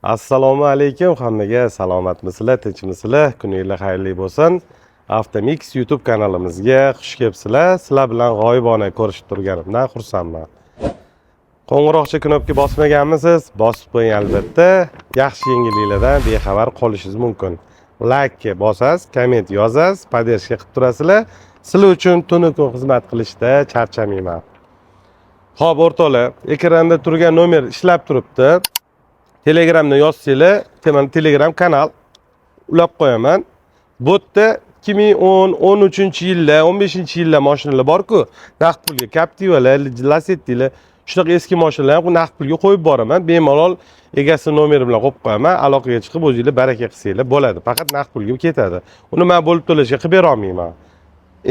Assalomu alaykum hammaga, salomatmisizlar, tinchmisizlar? Kuninglar xayrli bo'lsin. Avtomix YouTube kanalimizga xush kelibsizlar. Sizlar bilan g'oyibona ko'rishib turganimdan xursandman. Qo'ng'iroqcha knopka bosmaganmisiz? Bosib qo'ying albatta. Yaxshi yangiliklardan bexabar qolishingiz mumkin. Like bosasiz, komment yozasiz, поддержка qilib turasizlar. Sizlar uchun tunu kun xizmat qilishda charchamayman. Xo'p, o'rtoqlar, ekranda turgan nomer ishlab turibdi. Telegramda yozsanglar, mana Telegram kanal ulab qo'yaman. Bu yerda 2010, 13 yillar, 15 yillar mashinalar bor-ku, naqd pulga Captiva'lar, Lacetti'lar, shunaqa eski mashinalarni naqd pulga qo'yib boraman. Bemalol egasi nomeri bilan qo'yib qo'yaman. Aloqaga chiqib o'zinglar baraka qilsanglar bo'ladi. Faqat naqd pulga ketadi. Uni men bo'lib to'lashga qilib bera olmayman.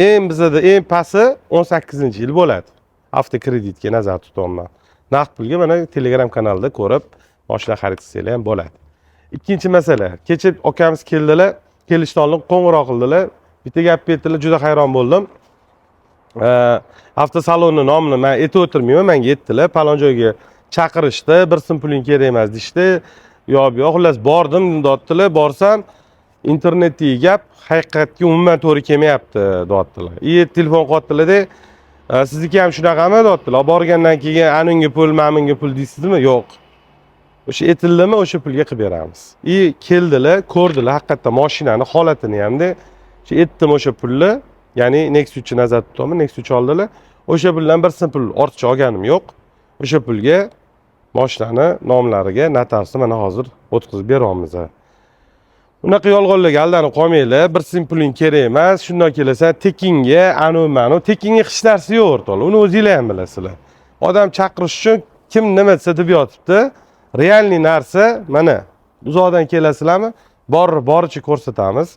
Eng bizada eng pasti 18-yil bo'ladi. Avtokreditga nazar tutyapman. Naqd pulga mana Telegram kanalida ko'rib mashina xarid qilsanglar ham bo'ladi. Ikkinchi masala, kecha akamiz keldilar, kelishdan oldin qo'ng'iroq qildilar. Bitta gap aytdilar, juda hayron bo'ldim. Avtosalonni nomini man aytib o'tirmayman, menga aytdilar, falon joyga chaqirishdi, bir so'm puling kerak emas deyishdi. Yo'q, bu yoq, xullas bordim, deyaptilar, borsam internetdagi gap haqiqatga umuman to'g'ri kelmayapti, deyaptilar. И telefon qilyaptilarda, sizniki ham shunaqami, deyaptilar. Olib borgandan keyin anunga pul, mana pul deysizmi? Yo'q. O'sha aytildimi, o'sha pulga qilib beramiz. И keldilar, ko'rdilar haqiqatdan mashinani holatini hamda o'sha aytdim o'sha pulni, ya'ni Nexia 3 nazarda tutaman, Nexia 3 oldilar. O'sha puldan bir so'm pul ortiqcha olganim yo'q. O'sha pulga mashinani nomlariga notariusni mana hozir o'tkazib beryapmiz. Unaqa yolg'onlarga aldanib qolmanglar. Bir so'm puling kerak emas. Shundoq kelasan tekinga, anu manu, tekinga hech narsa yo'q o'rtoqlar. Uni o'zinglar ham bilasizlar. Odam chaqirish uchun kim nima desa deb yotibdi. Реальный narsa mana uzoqdan kelasizlarmi? Bor boricha ko'rsatamiz.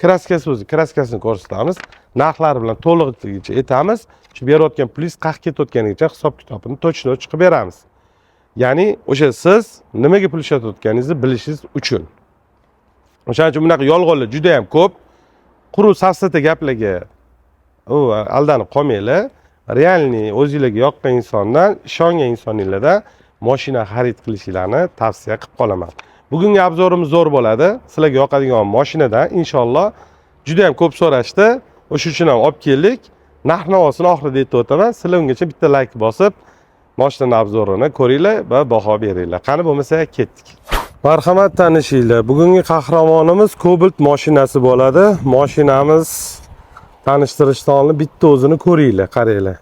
Краска si o'zi, краска sini ko'rsatamiz. Narxlari bilan to'lig'icha aytamiz. Shu berayotgan pulingiz qayerga ketayotganigacha hisob kitobini точно chiqib beramiz. Ya'ni o'sha siz nimaga pul ishlatayotganingizni bilishingiz uchun. O'shaning uchun bunaqa yolg'onlar juda ham ko'p. Quruq safsata gaplarga u aldanib qolmanglar. Реальный o'zinglarga yoqqan insondan, ishongan insoninglardan mashina xarid qilishinglarni tavsiya qilib qolaman. Bugungi обзор imiz zo'r bo'ladi. Sizlarga yoqadigan mashinadan inshaalloh juda ham ko'p so'rashdi. O'sha uchun ham olib keldik. Narx navosini oxirida aytib o'taman. Sizlar ungacha bitta like bosib, mashinani обзор ini ko'ringlar va baho beringlar. Qani bo'lmasa ketdik. Marhamat, tanishinglar. Bugungi qahramonimiz Cobalt mashinasi bo'ladi. Mashinamiz tanishtirishdan oldin bitta o'zini ko'ringlar, qaranglar.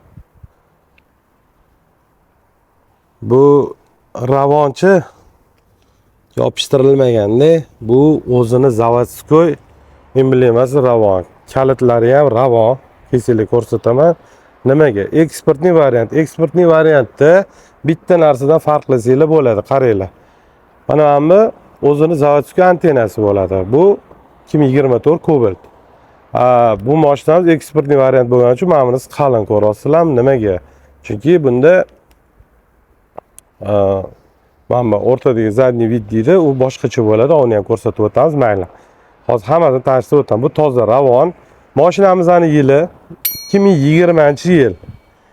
Bu Ravonchi yopishtirilmaganda, bu o'zini заводской emblemasi Ravon. Kalitlari ham Ravon. Kesinglar ko'rsataman. Nimaga? Экспортный variant. Экспортный variantda bitta narsadan farqlasanglar bo'ladi, qaranglar. Mana bu o'zini заводской antennasi bo'ladi. Bu 2024 Cobalt. Bu mashinamiz экспортный variant bo'lgani uchun mana bunisi qalin ko'ryapsizlarmi? Nimaga? Chunki bunda mana bu o'rtadagi задний вид deydi, u boshqacha bo'ladi, uni ham ko'rsatib o'tamiz, mayli. Hozir hammasini tanishtirib o'taman. Bu toza Ravon. Mashinamizni yili 2020-yil.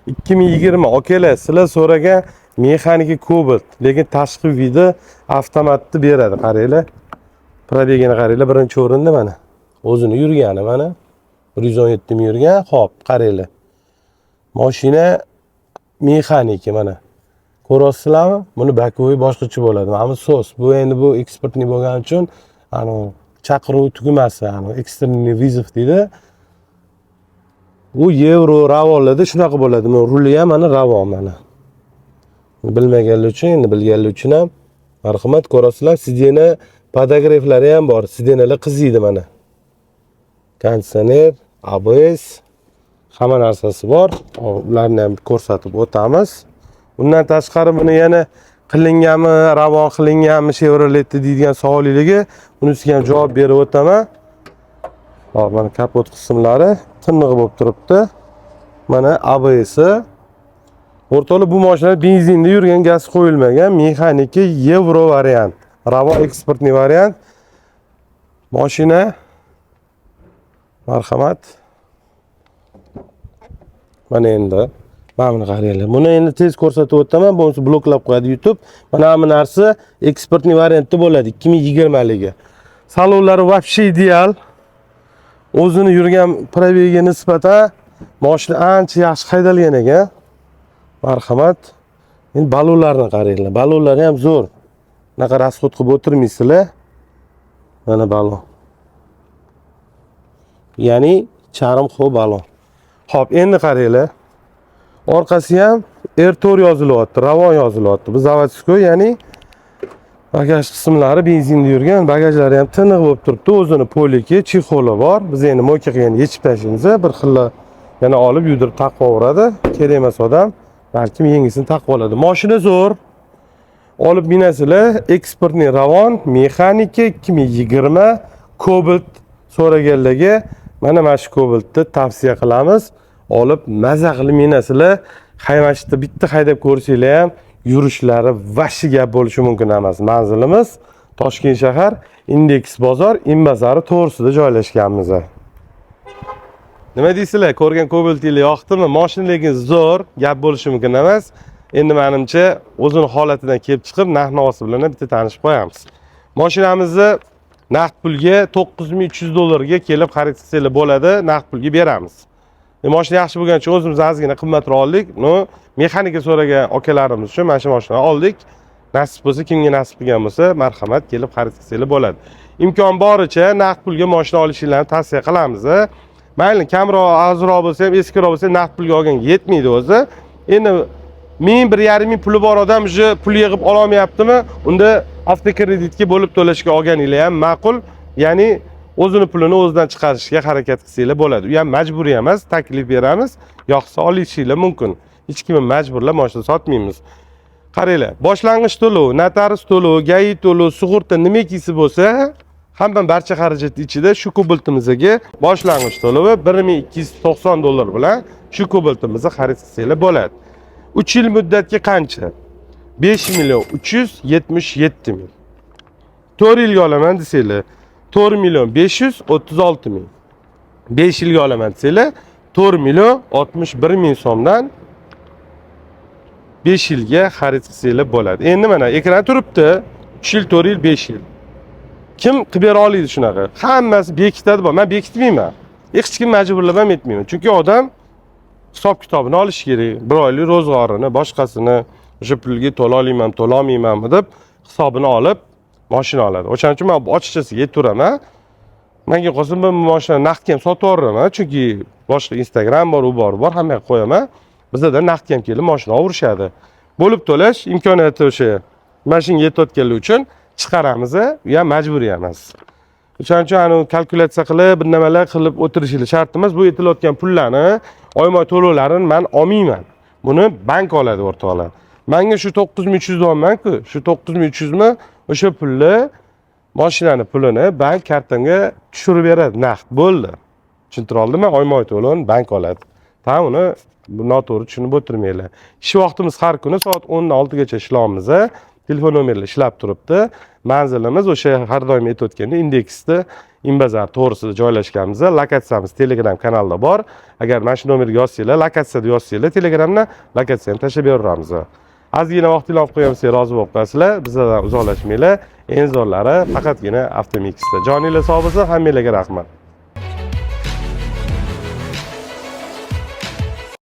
2020 akalar, sizlar so'ragan mexanika Cobalt, lekin tashqi вид i avtomatni beradi, qaranglar. Пробег ini qaranglar, birinchi o'rinda mana. O'zini yurgani mana 117 ming yurgan. Xo'p, qaranglar. Mashina mexanika mana. Ko'ryapsizlarmi? Buni боковой boshqacha bo'ladi. Mana bu SOS. Bu endi bu экспортный bo'lgani uchun ani chaqiruv tugmasi, ani экстренный вызов deydi. U yevro Ravonlarda shunaqa bo'ladi. Mana ruli ham mana Ravon mana. Bilmaganlar uchun, endi bilganlar uchun ham marhamat, ko'rasizlar, сиденье подогрев lari ham bor. Сиденье lar qiziydi mana. Konditsioner, ABS, hamma narsasi bor. Ularni ham ko'rsatib o'tamiz. Undan tashqari buni yana qilinganmi, Ravon qilinganmi Chevroletda deydigan savollarga unisiga ham javob berib o'taman. Hop, mana kapot qismlari tiniq bo'lib turibdi. Mana ABS. O'rtoqlar, bu mashina benzinda yurgan, gaz qo'yilmagan, mexanika yevro variant. Ravon экспортный variant. Mashina marhamat. Mana endi Mana buni qaranglar. Buni endi tez ko'rsatib o'taman, bo'lmasa bloklab qo'yadi YouTube. Mana bu narsa экспортный variantda bo'ladi, 2020ligi. Salonlari вообще ideal. O'zini yurgan пробег iga nisbatan mashina ancha yaxshi haydalgan ekan. Marhamat. Endi balonlarni qaranglar. Balonlari ham zo'r. Bunaqa расход qilib o'tirmaysizlar. Mana balon. Ya'ni charm xo'p balon. Xo'p, endi qaranglar. Orqasi ham R4 yozilyapti, Ravon yozilyapti. Bu заводской, ya'ni bagaj qismlari benzinda yurgan, bagajlari ham tiniq bo'lib turibdi. O'zini полик i, чехол i bor. Biz endi мойка qilganda yechib tashlaymiz, bir xil yana olib yuvdirib taqib olaveradi. Kerak emas odam, balkim yangisini taqib oladi. Mashina zo'r. Olib minasizlar, экспортный Ravon, mexanika 2020 Cobalt so'raganlarga mana shu Cobaltni tavsiya qilamiz. Olib maza qilib minasizlar. Haymashda bitta haydab ko'rsanglar ham yurishlari вообще gap bo'lishi mumkin emas. Manzilimiz Toshkent shahar, Indeks bozor, Imbazari to'g'risida joylashganmiz. Nima deysizlar? Ko'rgan Cobaltinglar yoqdimi? Mashina lekin zo'r, gap bo'lishi mumkin emas. Endi menimcha o'zini holatidan kelib chiqib narx-navosi bilan ham bitta tanishib qo'yamiz. Mashinamizni naqd pulga 9300 dollarga kelib xarid qilsanglar bo'ladi, naqd pulga beramiz. Mashina yaxshi bo'lgani uchun o'zimiz ozgina qimmatroq oldik. Но, mexanika so'ragan akalarimiz uchun mana shu mashinani oldik. Nasib bo'lsa, kimga nasib qilgan bo'lsa, marhamat, kelib xarid qilsanglar bo'ladi. Imkon boricha naqd pulga mashina olishinglarni tavsiya qilamiz. Mayli, kamroq, ozroq bo'lsa ham, eskiroq bo'lsa ham naqd pulga olganga yetmaydi o'zi. Endi 1000, 1,5 ming puli bor odam уже pul yig'ib ololmayaptimi, unda avtokreditga bo'lib to'lashga olganinglar ham ma'qul. Ya'ni o'zini pulini o'zidan chiqarishga harakat qilsanglar bo'ladi. U ham majburiy emas, taklif beramiz, yoqsa olishinglar mumkin. Hech kimni majburlab mashina sotmaymiz. Qaranglar, boshlang'ich to'lov, notarius to'lovi, ГАИ to'lov, sug'urta nimakisi bo'lsa, hamma barcha xarajat ichida shu Cobaltimizga boshlang'ich to'lovi 1290 dollar bilan shu Cobaltimizni xarid qilsanglar bo'ladi. 3 yil muddatga qancha? 5 million 377 ming. 4 yilga olaman desanglar, 4 million 536 ming. 5 yilga olaman desanglar, 4 million 61 ming so'mdan 5 yilga xarid qilsanglar bo'ladi. Endi mana ekran turibdi. 3 yil, 4 yil, 5 yil. Kim qilib bera oladi shunaqa? Hammasi bekitadi bor. Men bekitmayman. Hech kim majburlab ham etmayman. Chunki odam hisob kitobini olish kerak. Bir oylik ro'zg'orini, boshqasini o'sha pulga to'la olmayman, to'la olmaymanmi deb hisobini olib mashina oladi. O'shaning uchun men ochiqchasiga aytaveraman. Menga qolsa men bu mashinani naqdga ham sotib yuboraman, chunki boshqa Instagram bor, u bor, bor, hammaga qo'yaman. Bizada naqdga ham kelib mashina olishadi. Bo'lib to'lash imkoniyati o'sha mashinaga yetayotganlar uchun chiqaramiz, u ham majburiy emas. O'shaning uchun anavi kalkulyatsiya qilib, bir nimalar qilib o'tirishinglar shart emas. Bu aytilayotgan pullarni, oyma-oy to'lovlarini men olmayman. Buni bank oladi, o'rtoqlar. Menga shu 9300 deyapman-ku, shu 9300 mi o'sha pulni, mashinani pulini bank kartamga tushirib beradi, naqd bo'ldi. Tushuntira oldimmi? Oyma-oy to'lovini bank oladi. Tamam, uni noto'g'ri tushunib o'tirmanglar. Ish vaqtimiz har kuni soat 10 dan 6 gacha ishlaymiz. Telefon nomerlar ishlab turibdi. Manzilimiz o'sha har doim aytib o'tgandek Indeksda Imbazar to'g'risida joylashganmiz. Lokatsiyamiz Telegram kanalda bor. Agar mana shu nomerga yozsanglar, lokatsiyada yozsanglar, Telegramda lokatsiyani tashlab beraveramiz. Ozgina vaqtinglarni olib qo'ygan bo'lsak, rozi bo'lib qo'yasizlar. Bizlardan uzoqlashmanglar. Eng zo'rlari faqatgina Avtomixda. Joninglar sog' bo'lsin, hammanglarga rahmat.